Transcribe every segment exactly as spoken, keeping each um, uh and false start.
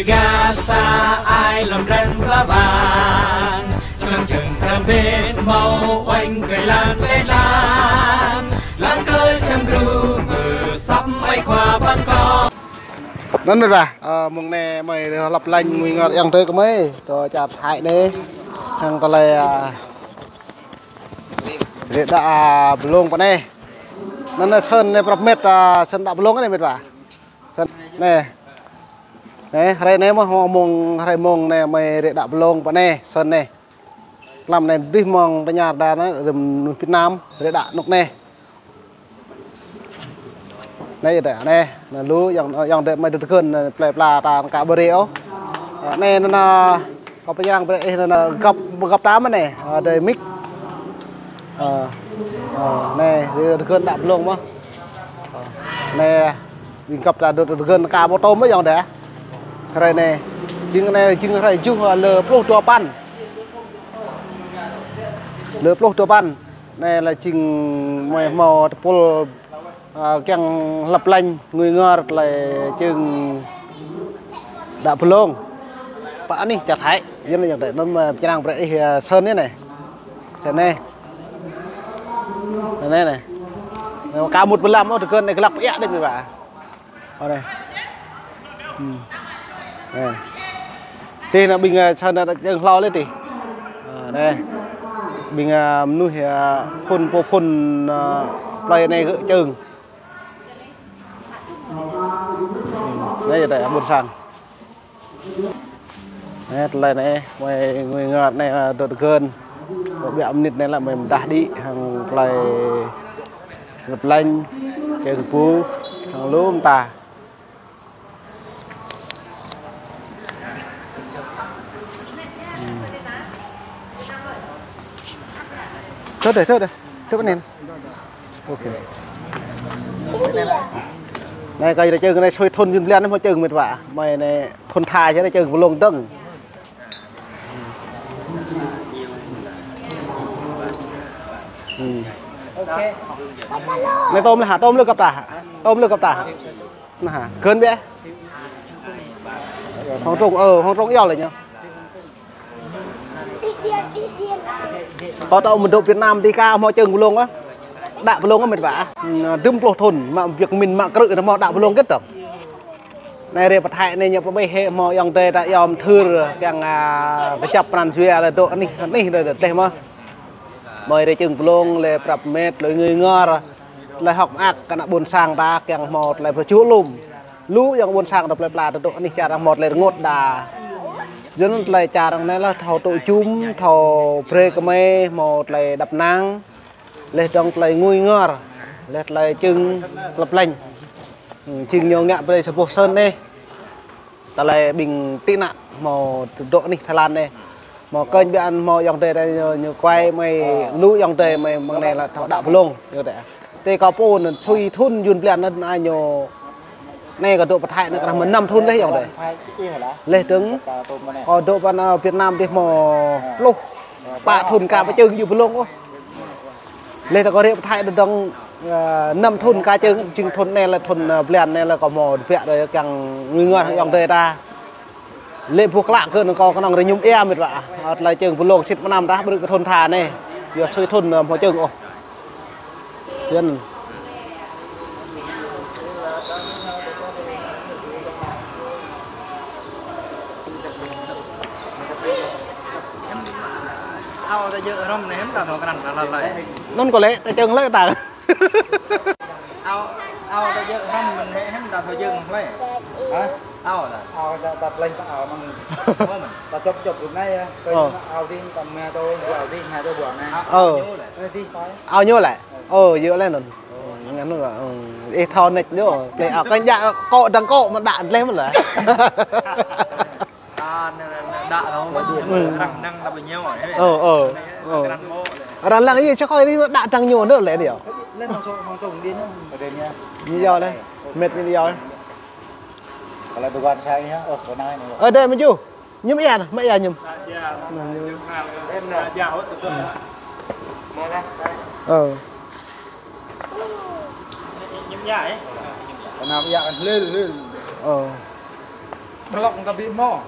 Gah sa ai lŏm dran pla bang, čơlăng čơng pran bên hmâo oanh kơi lan pĕ lan, lăng kơ čăm gru mơ săp mai khua păn kơ. Anŭn mĕt wa, ơ, mông anai mơi hlăp lañ ngui ngor ayŏng adơi kơmơi, tơ čar Thái anai, hăng tơlơi, ơ, rĕ đă, ơ, blông pơ anai. Anŭn anai sơn anai prăp mĕt, ơ, sơn đă blông anai mĕt wa. Sơn anai. Anai, hrơi anai mơ̆n, mông, hrơi mông anai mơi rĕ đă blông pơ anai, sơn anai. Tlam anai dih mơ̆ng tơña đa anai, rĭm mơnuih Việt Nam, rĕ đă anŭk anai. Anai yơh đa, anai, anai lu, ayŏng, ayŏng adơi mơi tơgơ̆n, anai plơi pla ta ka ƀu rĕ ôh. Anai, anai, anai, kâo pơčrang brơi ih, anai, anai, găp, găp ta mơ̆n anai, ơ, adơi mik. Ơ, ơ, anai, tơgơ̆n đă blông mơ̆n. Ơ, anai, ƀing găp ta dŏ tơgơ̆n ka ƀu tôm mơ̆n ayŏng adơi. Hrơi anai, jing anai, jing hrơi juh, ơ, lơ pluh dua păn. Lơ pluh dua păn. Anai lĕ jing mơi hmâo tơpul, ơ, kiăng hlăp lañ ngui ngor tơlơi čơng đă blông. Pơ anih čar Thái, yơh anai ayŏng adơi, anŭn mơi pơčrang brơi ih, ơ, sơn anai. Sơn anai. Anai anai. Anai ka mŭt bơlam ôh, tơgơ̆n anai glăk pơiă đĕč mơi wa. Ơ, anai. Hmm. Anai. Tih anai ƀing, ơ, čơng anai čơng hlâo lĕ tih. Ơ, anai. Ƀing, ơ, mơnuih, ơ, phŭn pô phŭn, ơ, plơi anai gơ̆ čơng. Hmm. Anai yơh tơ ƀôn sang. Anai, tơlơi anai, mơi ngui ngor anai, ơ, dŏ tơgơ̆n. Dŏ ƀiă mơnit anai lĕ mơi mơdah đĭ, hăng tơlơi hlăp lañ, čơng bu, hăng lu mơta. Thơ̆t đơi, thơ̆t đơi, thơ̆t anai. Ok. Anai kơ ih čơng anai sui thŭn jun blan anai hmâo čơng mĕt wa. Mơi anai thŭn tha čơng anai čơng blông dơ̆ng. Hmm. Anai tôm lĕ hă, tôm lĕ găp ta hă? Tôm lĕ găp ta hă? Anai hă, gơ̆n biă. Hŏng trông, ơ, hŏng trông iâu lĕ ñu. Kâo tơ̆ mơ̆n dŏ Việt Nam dih ka hmâo čơng blông ôh. Đă blông ôh mĕt wa. Hmm, dŭm pluh thŭn, mă Việt Minh, mă krư̆ anai hmâo đă blông hơget dơ̆ng. Anai rĕ pơ Thái anai ñu pơƀeh hĭ hmâo ayŏng adơi ta yom thưr kiăng, ơ, kơjăp pran jua lĕ dŏ anih, anih đơi, đơi tleh mơ̆n. Mơi rĕ čơng blông lĕ prăp mĕt, lĕ ngui ngor, lĕ hŏk mơak kơ ană ƀôn sang ta kiăng hmâo tơlơi pơčuh lum. Lu ayŏng ƀôn sang ta plơi pla ta dŏ anih čar hmâo tơlơi rơngot đa. Yua anŭn tơlơi čar anai lĕ thâo tŭ jum, thâo brơi kơmơi hmâo tơlơi đăp năng. Lĕ dơ̆ng tơlơi ngui ngor, lĕ tơlơi čơng hlăp lañ. Hmm, jing ñu ngă brơi sa boh sơn anai. Tơlơi ƀing tị nạn hmâo dŏ anih Thái Lan anai. Hmâo kơnh biă hmâo ayŏng adơi ta ñu, ñu kuai mơi lu ayŏng adơi mơi mơ̆ng anai lĕ thâo đă blông, ñu đĕ. Tơ kâo pô anŭn sui thŭn jun blan anŭn ai ñu. Anai kâo dŏ pơ Thái anai kơ mơ̆n năm thŭn lĕ ayŏng adơi. Lĕ dơ̆ng kâo dŏ pơ, ơ, Việt Nam dih hmâo pluh pă thŭn ka pơčơng djơ̆ blông ôh. Lĕ ta kơ rĕ pơ Thái đơ̆ng, ơ, năm thŭn ka čơng, jing thŭn anai lĕ thŭn, ơ, blan anai lĕ kâo hmâo biă đơi kiăng ngui ngor ayŏng adơi ta. Lĕ ƀuh klă kơ anŭn kâo kơnơ̆ng rơñum ia mĕt wa. Ơ, tơlơi čơng blông sĭt mơnam ta brơi kơ thŭn tha anai. Yua sui thŭn, ơ, hmâo čơng ôh. Yơh. Ao ta djơ̆ hrŏm anai hiư̆m ta thâo krăn ta lăi lăi. Anŭn kâo lĕ, ta čơng lĕ ta. Ao, ao ta djơ̆ hrŏm mơ̆n hiư̆m ta thâo čơng lĕ. Hă? Ao ta. Ao ta, ta plĕnh ta ao mơ̆n. Mơ̆n. Ta čŏp čŏp rŭt anai yơh. Ơ. Ao dih, ta mă tô, ao dih, mă tô, ao anai. Ơ. Ao ñu lĕ. Ơ, dih pă. Ao ñu lĕ. Ơ, yơh lĕ anŭn. Ơ, ngăn anŭn lĕ, ơ, ih thâo nĕč yơh. Plĕ, ơ, kơ djă kŏ dăng kŏ mă đă dleh mơ̆n lĕ. Ơ, anŭn, anŭn, đă thâo mơ̆n. Ơ. Arăng năng ta ƀu ñu, ơ. Ơ, ơ. Ơ. Arăng lăng yơh, čơkơi anai đă dăng ñu anŭn lĕ yơh. Lĕ năng sô hŏng trông đi anŭn. Ñu yơh lĕ. Mĕt ñu yơh. Kalau duan saya, oh, kena ini. Ơ, đơi mơ̆ yơh. Ñŭm ia anai, mă ia ñŭm. Anai, ñŭm. Ơ. Ñŭm ia, ơ. Kơnam ia kan hlil, hlil. Ơ. Blŏng ta ƀu hmâo.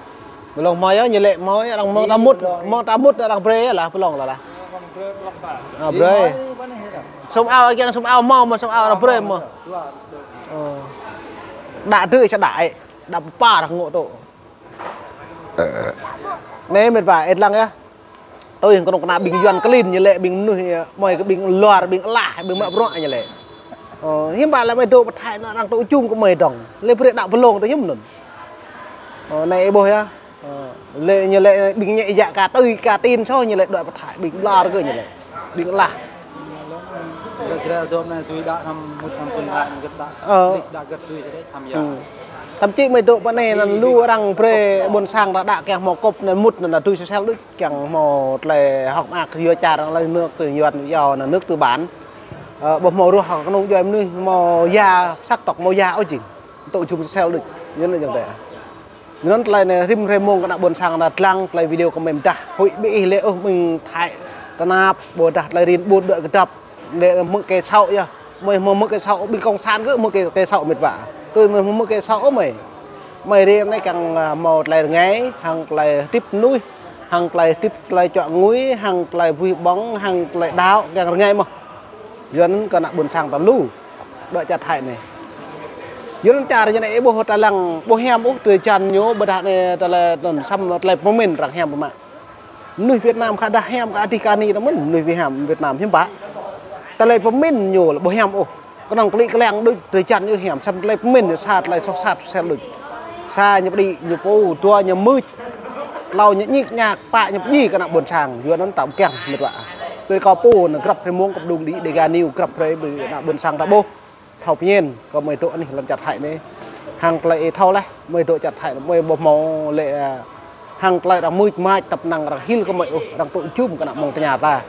Blŏng hmâo yơh, ñu lĕ hmâo yơh, arăng hmâo ta mŭt, hmâo ta mŭt arăng brơi yơh lah, blŏng lah lah. Arăng brơi, blŏng ta. Arăng brơi. Sum ao, kiăng sum ao hmâo, hmâo sum ao arăng brơi hmâo. Ơ. Đa tui sa đa ĕ, đa pơpă arăng ngŏ tŏ. Anai mĕt wa, ĕt lăng yơh. Tui kơnuk kơna ƀing Yuan klin ñu lĕ, ƀing mơnuih, ơ, mơi kơ ƀing luar, ƀing alah, ƀing mă bruă ñu lĕ. Ơ, hiư̆m pă lĕ mơi dŏ pơ Thái anŭn arăng tŏ jum kơ mơi dơ̆ng. Lĕ brơi đa pơlông tơ hiư̆m anŭn. Ơ, anai ih ƀuh yơh. Ơ, lĕ ñu lĕ ƀing ñĕ djă ka tui ka tin soh ñu lĕ dŏ pơ Thái, ƀing luar kơ ñu lĕ. Ƀing alah. Lĕ brơi dŏ anai tui đa năm mŭt năm pun đa gĕt đa. Ơ. Lĕ đa gĕt tui đa tham gia. Thậm chí mơi dŏ pơ anai anŭn lu arăng brơi ƀôn sang đa đa kiăng hmâo kŏp anŭn mŭt anŭn đa tui sel đôč. Kiăng hmâo tơlơi hŏk mơak yua čar arăng lĕ nước tư nhân, yua anŭn nước tư bản. Ơ, ƀu hmâo ruah kơnung djuai mơnuih, hmâo ya sắc tộc, hmâo ya ôh jing. Tŏ jum sel đôč. Yua anŭn jing tê. Yua anŭn tơlơi anai rĭm hrơi mông kơ ană ƀôn sang đa lăng tơlơi video kơ mơi mơdah. Huĭ ƀing ih lĕ ôh ƀing Thái tơnap, ƀôdah tơlơi rin ƀut đuaĭ kơdăp. Lĕ hmư̆ kơ sŏ yơh. Mơi hmư̆ kơ sŏ, ƀing kông san kơ hmư̆ kơ, kơ sŏ mĕt wa. Tui mơi hmư̆ kơ sŏ ôh mơi. Mơi rĭm anai kiăng, ơ, hmâo tơlơi rơngai, hăng tơlơi hơdip mơnuih, hăng tơlơi hơdip tơlơi čuă ngui, hăng tơlơi buih ƀơ̆ng, hăng tơlơi đaŏ, kiăng rơngai mơ̆n. Yua anŭn kơ ană ƀôn sang ta lu. Dŏ čar Thái anai. Yua anŭn čar ñu anai ih ƀuh ta lăng, ƀu hiam ôh tơlơi čan ñu, ƀôdah anai tơlơi anŭn săm tơlơi pơmĭn arăng hiam pơmă. Mơnuih Việt Nam khă dah hiam kơ adih kơ ani ta mơ̆n, mơnuih Việt Nam, Việt Nam hiư̆m pă. Tơlơi pơmĭn ñu lĕ ƀu hiam ôh. Kơnơ̆ng klĭ kleng đôč, drơi jăn ñu hiam, săm tơlơi pơmĭn ñu sa tơlơi soh sat sel đôč. Sa ñu pơđĭ, ñu pô, dua ñu mưč. Klâo ñu ñik ñak, pă ñu pơdjai kơ ană ƀôn sang, yua anŭn ta ƀu kiăng mĕt wa. Tui kâo pô anŭn grăp hrơi mông kơ pơdŏng đĭ Dega News grăp hrơi ƀing ană ƀôn sang ta ƀuh. Thâo pơñen, kơ mơi dŏ anih lŏn čar Thái anai. Hăng tơlơi ih thâo laih, mơi dŏ čar Thái anai, mơi ƀu hmâo lĕ, ơ, hăng tơlơi arăng mưč mač, tăp năng arăng hil kơ mơi ôh, arăng tŏ jum kơ ană mơ̆ng tơña ta.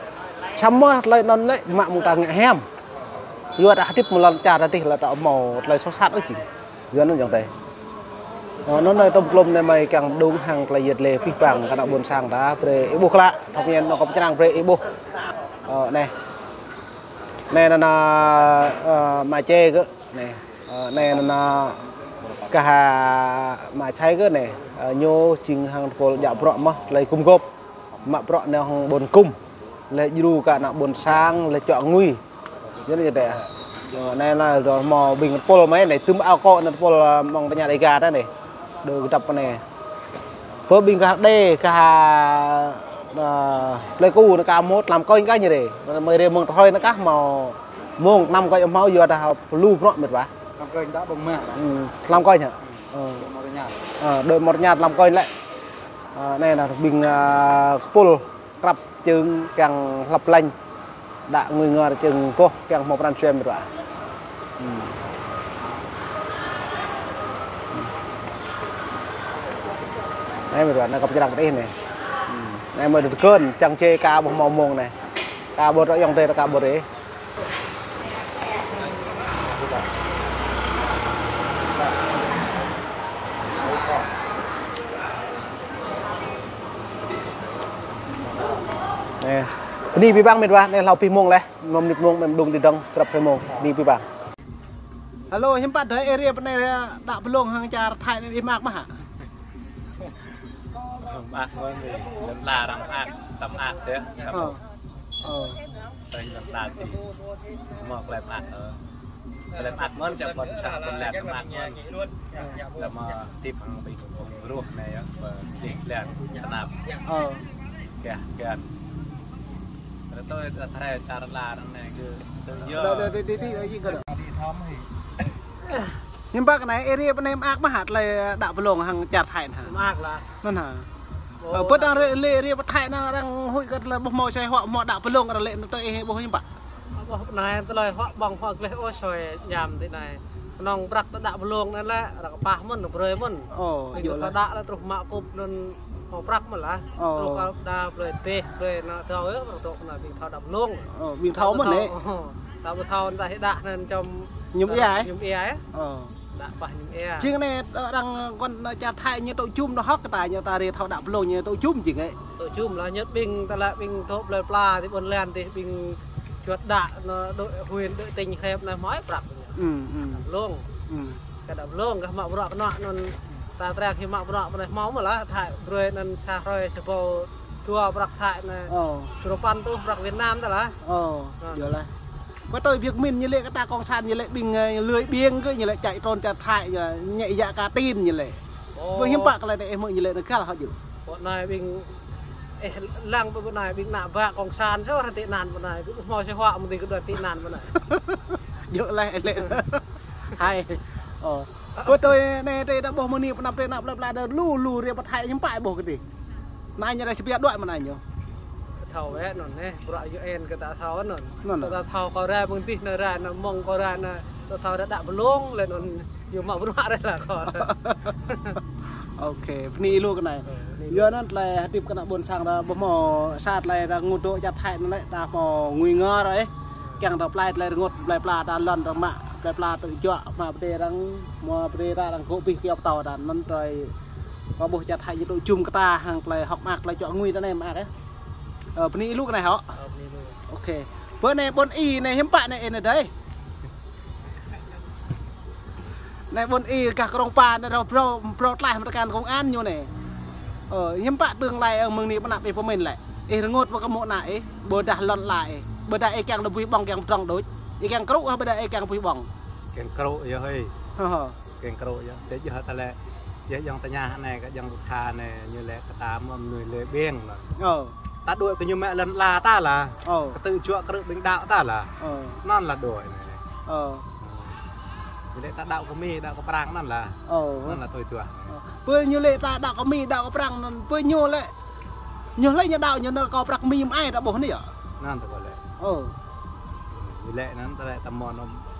Samơ̆ tơlơi anŭn lĕ, mă mơ̆ng ta ngă hiam. Yua ta hơdip mơ̆ng lŏn čar ta dih lĕ ta hmâo tơlơi soh sat ôh jing. Yua anŭn jing tê. Ơ, anŭn anai tơm klôm anai mơi kiăng pơdŏng hăng tơlơi yet lĕ pih pang kơ ană ƀôn sang ta, brơi ih ƀuh klă, thâo pơñen, anŭn kâo pơčrang brơi ih ƀuh. Ơ, anai. Anai anŭn, ơ, mă čê kơ. Anai, ơ, anai anŭn, ơ, kah mă čê kơ anai, ơ, ñu jing hăng tơpul djă bruă mơ̆n, tơlơi gum gôp. Mă bruă anai hăng ƀôn gum. Lĕ djru kơ ană ƀôn sang, lĕ čuă ngui. Yua anŭn jing tê. Ơ, anai lĕ dŏ hmâo ƀing tơpul mơi anai, tơm ao kơ anai tơpul, ơ, mơ̆ng tơña Dega ta anai. Dŏ kơdăp anai. Pơ ƀing kah đê, kah, ơ, Pleiku anai kah hmâo tlam kơnh kah ñu rê. Mơi rê mơ̆ng tơhrơi anai kah hmâo mông tlam kơnh hmâo yua dah lu bruă mĕt wa. Tlam kơnh đa ƀơ̆ng mah. Ư, tlam kơnh hă? Ơ. Dŏ mơ̆ng tơña. Ơ, dŏ mơ̆ng tơña tlam kơnh lĕ. Ơ, anai anŭn ƀing, ơ, tơpul krăp čưng kiăng hlăp lĕng. Đa ngui ngor čưng boh kiăng hmâo pran jua mĕt wa. Ư. Anai mĕt wa, anai kâo pơčrang pơ adih anai. Ư. Anai mơi dŏ tơkơn, čang čê ka ƀu hmâo mông anai. Ka ƀu dŏ ayŏng adơi, ka ƀu rê. Anai. Bơni abih bang mĕt wa, anai hlâo pih mông laih, năm mơnit mông mơi pơdŏng đĭ dơ̆ng, grăp hrơi mông, bơni abih bang. Hello, hiư̆m pă tơlơi area pơ anai đa pơlông hăng čar Thái anai ih mơak mơ̆n hă? Mơak mơ̆n, lŏn ala arăng mơak, ta mơak tê. Ơ. Ơ. Tơl lŏn ala ti. Mơ̆ klĕp mơak, ơ. Klĕp mơak mơ̆n, čang ƀôn sang ƀôn lan mơak mơ̆n. Lĕ mơ̆ hơdip hăng ƀing phung ruh anai yơh, pơ čih lan tơnap. Ơ. Gah, gah. Rơtơi ta thâo čar ala arăng anai kơ tơl yơh. Đa, đa, đa, đa, đa, đa, đa. Hiư̆m pă kơ anai, area pơ anai mơak mơ̆n hă, tơlơi đa pơlông hăng čar Thái anai hă? Mơak lah. Anŭn hă. Ơ, pơ̆t arăng rê, rê, rê pơ Thái anŭn arăng huĭ kơ tơlơi ƀu hmâo soi huă, hmâo đa pơlông arăng lĕ anŭn tui ih ƀuh hiư̆m pă? Ƀuh pơ anai tơlơi huă ƀơ̆ng huă gleh ôh soi ñam tui anai. Kơnơ̆ng prăk ta đa pơlông anai lĕ, arăng pah mơ̆n, brơi mơ̆n. Ơ, ƀing yơh thâo lah. Đa lĕ truh mă kŭp anŭn hmâo prăk mơ̆n lah. Ơ. Truh kơ đa brơi teh, brơi anŭn thâo yơh, brơi tŏk anŭn ƀing thâo đa pơlông. Ơ, ƀing thâo mơ̆n lĕ. Thâo, ta ƀu thâo anŭn ta hĭ đa anŭn čom Ñum ia, ơ? Ñum ia, ơ? Ơ. Đa pah ñum ia. Jing anai, ơ, arăng kơ čar Thái ñu tŏ jum anŭn hŏk kơ ta, ñu ta rê thâo đa pơlông ñu tŏ jum jing ĕ. Tŏ jum lah, ñu ƀing ta lĕ ƀing dŏ plơi pla, ti ƀôn lan, ti ƀing juăt đa, anŭn dŏ huyện, dŏ tỉnh, hrĕp anŭn hmâo prăk. Ư, ư. Pơlông. Ư. Kơ đa pơlông, kơ mă bruă kơnŏ anŭn. Ta triăng hĭ mă bruă pơ anai hmâo mơ̆ lah, Thái brơi anŭn sa hrơi sa ƀâo dua prăk Thái anai. Ơ. Duapăn rơtuh prăk Việt Nam ta lah. Ơ, ơ. Yơh lah. Pơtui ƀiă mĭn ñu lĕ kơ ta cộng sản ñu lĕ ƀing, ơ, lười biếng kơ ñu lĕ chạy trốn čar Thái, ñu lĕ nhẹ dạ cả tin ñu lĕ. Ơ. Ƀu hiư̆m pă kơ lĕ ih mơ̆ ñu lĕ nao kăl hŏ yơh. Pơ anai ƀing, ơ, lăng pơ anai ƀing ană bă cộng sản sô ră tị nạn pơ anai, kơ hmâo sĕ huă mơ̆n tĭ kơ đuaĭ tị nạn pơ anai. Yơh lah, lĕ. Hai. Ơ. Pơtui anai tơ ta ƀuh mơ̆ng anai pơ anăp tơ anăp plơi pla đa lu lu rai pơ Thái hiư̆m pă ƀuh kơ tih. Anai ñu đa sĭ pia đuaĭ mơ̆n anai ñu. Thâo wơ̆t anŭn neh, bruă U N kơ ta thâo anŭn. Anŭn. Kơ ta thâo kâo rai mơ̆ng tih anai rai anŭn, mơ̆ng kâo rai anŭn, ta thâo rai đă blung lĕ anŭn, yua mă bruă rai lah kâo. Ôkê, bơni lu kơ anai. Ơ, bơni lu. Yua anŭn tơlơi hơdip kơ ană ƀôn sang ta ƀuh hmâo sa tơlơi ta ngŭt dŏ čar Thái anŭn lĕ ta hmâo ngui ngor ih. Kiăng ta plơi tơlơi rơngot, plơi pla ta lŏn ta mă, plơi pla tơjuă mă pơdai arăng, mă pơdai arăng gŏ abih kơyâo pơtâo ta anŭn tơlơi kâo ƀuh čar Thái ñu tŭ jum kơ ta hăng tơlơi hŏk mơak, tơlơi čuă ngui ta anai mơak ih. Ơ, bơni lu kơ anai hŏ. Ơ, bơni lu. Ôkê. Pơ anai ƀôn ih anai hiư̆m pă anai ih anai dơi. Anai ƀôn ih gah Krông Pa anai rơ̆ brâo, brâo tlaih mơ̆ng tơkan công an ñu anai. Ơ, hiư̆m pă tương lai ơ mơ̆ng anai pơ anăp ih pơmĭn lĕ. Ih rơngot pơ kơ mơ̆ng anai ih, ƀôdah lŏn ala ih. Ƀôdah ih kiăng lĕ bui ƀơ̆ng kiăng pơdrŏng đôč. Ih kiăng krŭ hă ƀôdah ih kiăng bui ƀơ̆ng. Kiăng krŭ yơh ih. Hơ hơ. Kiăng krŭ yơh. Tơ yơh tơlơi, yơh ayŏng tơña anai kơ ayŏng tha anai ñu lĕ kơ ta mơnuih lĕ ƀing lah. Ơ. Ta đuaĭ kơ ñu mă lŏn ala ta lah. Ơ. Kơtư̆ juă krư̆ ƀing đaŏ ta lah. Ơ. Anŭn lah đuaĭ anai. Ơ. Ñu lĕ ta đaŏ kơ Mi, đaŏ kơ Prang anŭn lah. Ơ. Anŭn lah tui tuah. Ơ. Pơ ñu lĕ ta đaŏ kơ Mi, đaŏ kơ Prang anŭn. Pơ ñu lĕ Ñu lĕ ñu đaŏ ñu nao kơ prăk Mi mơai ta ƀuh anai yơh. Anŭn tơ kâo lĕ. Ơ. Ñu lĕ anŭn ta lĕ ta mơ̆n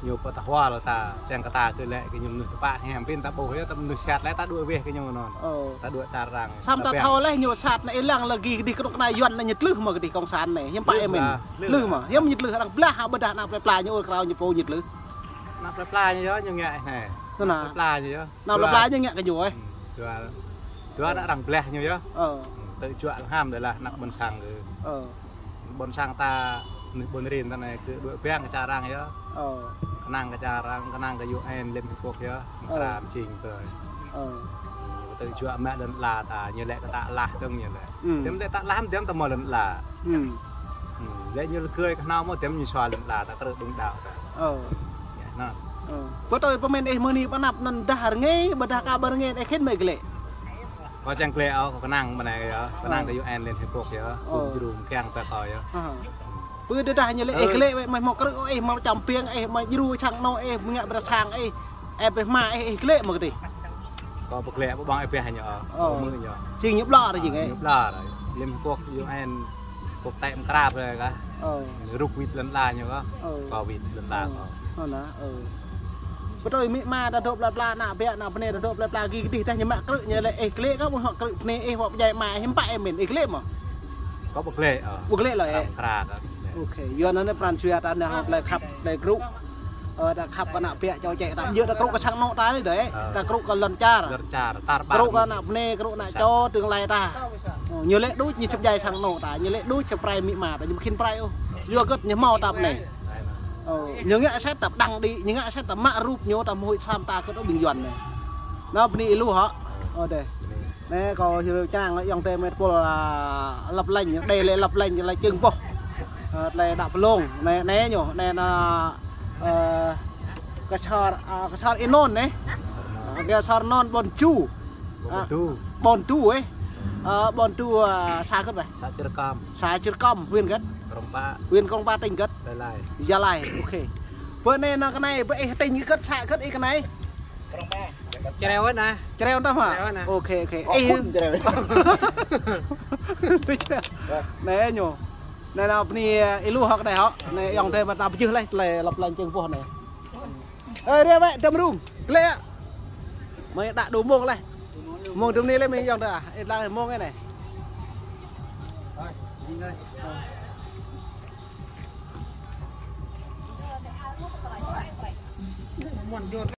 ñu pơtah wal ta, čang kơ ta kơ lĕ kơ ñu mơnuih tơpă hiam pin ta ƀuh yơh, ta mơnuih sat lĕ ta đuaĭ weh kơ ñu anŭn. Ơ. Ta đuaĭ ta arăng. Samơ̆ ta thâo lĕ ñu sat anai ih lăng lagi kơ dih kơnuk kơna Yuan anai ñu tlưh mơ̆ kơ dih cộng sản anai. Hiư̆m pă ih mĭn. Tlưh mơ̆. Hiư̆m ñu tlưh arăng blah hă ƀôdah ană plơi pla ñu ur krao ñu pô ñu tlưh. Ană plơi pla ñu yơh ñu ngă anai. Ană plơi pla ñu yơh. Ană plơi pla ñu ngă kơ ñu ih. Dua, dua ană arăng blah ñu yơh. Ơ. Tơl juă lơham đơi lah ană ƀôn sang kơ. Ơ. Ƀôn sang ta, mơnuih ƀôn rin ta anai kơ đuaĭ biang kơ čar arăng yơh. Ơ. Kơnang kơ čar arăng, kơnang kơ U N, Liên Hiệp Quốc yơh. Ơ. Mơkra mơjing tơl. Ơ. Tơl juă mă lŏn ala ta, ñu lĕ kơ ta lah dơ̆ng ñu lĕ. Dăm lĕ ta lah, dăm ta mă lŏn ala. Lĕ ñu lĕ gơi kơ hnâo mơ̆, dăm ñu sua lŏn ala ta, krư̆ ƀing đaŏ ta. Ơ. Anŭn. Ơ. Pơtui pơmĭn ih mơ̆ng anai pơ anăp anŭn dah rơngai, ƀôdah ka ƀu rơngai ih khĭn mơ̆ ih glaĭ. Kâo čang glaĭ ôh, kâo kơnang mơ̆ng anai yơh, kơnang kơ U N Liên Hiệp Quốc yơh, kơ djru mơkiăng pơ kâo yơh. Pơ tơdah ñu lĕ ih glaĭ wơ̆t mơ̆ hmâo krư̆ ôh, ih hmâo čăm piêng, ih hmâo djru sang anŏ, ih hmâo ngă ƀrơsang, ih ĕp ƀĕ hma, ih glaĭ mơ̆ kơ dih. Kâo ƀu glaĭ, ƀu ƀơ̆ng ĕp ƀĕ ñu ôh, kâo mơ̆ ñu. Jing ñu ƀlŏr jing ih. Ñu ƀlŏr. Liên Hiệp Quốc, U N, Quốc tế mơkra brơi kơ. Ruk wĭt lŏn ala ñu kơ. Kâo wĭt lŏn ala kâo. Ơ, anŭn, ơ. Pơtui amĭ ama ta dŏ plơi pla, ană bă, ană bơnai ta dŏ plơi pla, gih kơ dih dah ñu mă krư̆ ñu lĕ ih glaĭ kơ, ƀu hŏk krư̆ bơnai ih, wơ̆t pơdjai ama ih, hiư̆m pă ih mĭn, ih glaĭ mơ̆. Kâo ƀu glaĭ, ơ. Ƀu glaĭ lơi. Mơkra kơ. Ôkê, yua anŭn anai pran jua ta anai hŏng tơlơi khăp, tơlơi krư̆. Ơ, ta khăp kơ ană bă čô čĕ ta, yua ta krư̆ kơ sang anŏ ta anai dơi, ta krư̆ kơ lŏn čar. Lŏn čar, tar ƀar. Krư̆ kơ ană bơnai, krư̆ ană čô, tương lai ta. Ơ, ñu lĕ đôč ñu či pơdjai sang anŏ ta, ñu lĕ đôč či prai amĭ ama ta, ñu ƀu khĭn prai ôh. Yua hơget ñu hmâo ta bơnai. Ơ, ñu ngă sĕt ta pơdăng đĭ, ñu ngă sĕt ta mă rup ñu ta mơ̆ huĭ sam ta kơ tơ ƀing Yuan anai. Anŭn bơni ih lu hŏ. Ơ, dêh. Anai kâo hiư̆m čang lĕ ayŏng adơi met pôl, a, lăp lĕng, đei lĕ lăp lĕng lĕ čơ̆ng boh. Ơ, tơlơi đaŏ blung. Anai, anai ñu, anai anŭn, ơ, kơsor, a, kơsor anŭn anai. Ơ, kơsor anŭn ƀôn Ču. Ƀôn Ču. Ơ, ƀôn Ču, ơ. Ơ, ƀôn Ču, ơ, xã hơget wơ̆t? Xã Čư̆ Rơkăm. Xã Čư̆ Rơkăm, huyện hơget? Krông Pa. Huyện Krông Pa, tỉnh hơget? Gia Lai. Gia Lai, ôkê. Pơ anai anŭn kơ anai, pơ ih tỉnh hơget, xã hơget ih kơ anai? Čreo anai. Čreo tah mă? Čreo anai. Ôkê, ôkê. Ih. Anai ñu. Anai anŭn bơni ih lu hŏ kơ anai hŏ. Anai ayŏng adơi mă ta pơjưh laih tơlơi lăp lĕng čơ̆ng boh anai. Ơ, rai wơ̆t, dăm rung. Glaĭ. Mơi đă dua mông laih. Mông dum anai laih mơi ayŏng adơi ah. Ih lăng mông anai.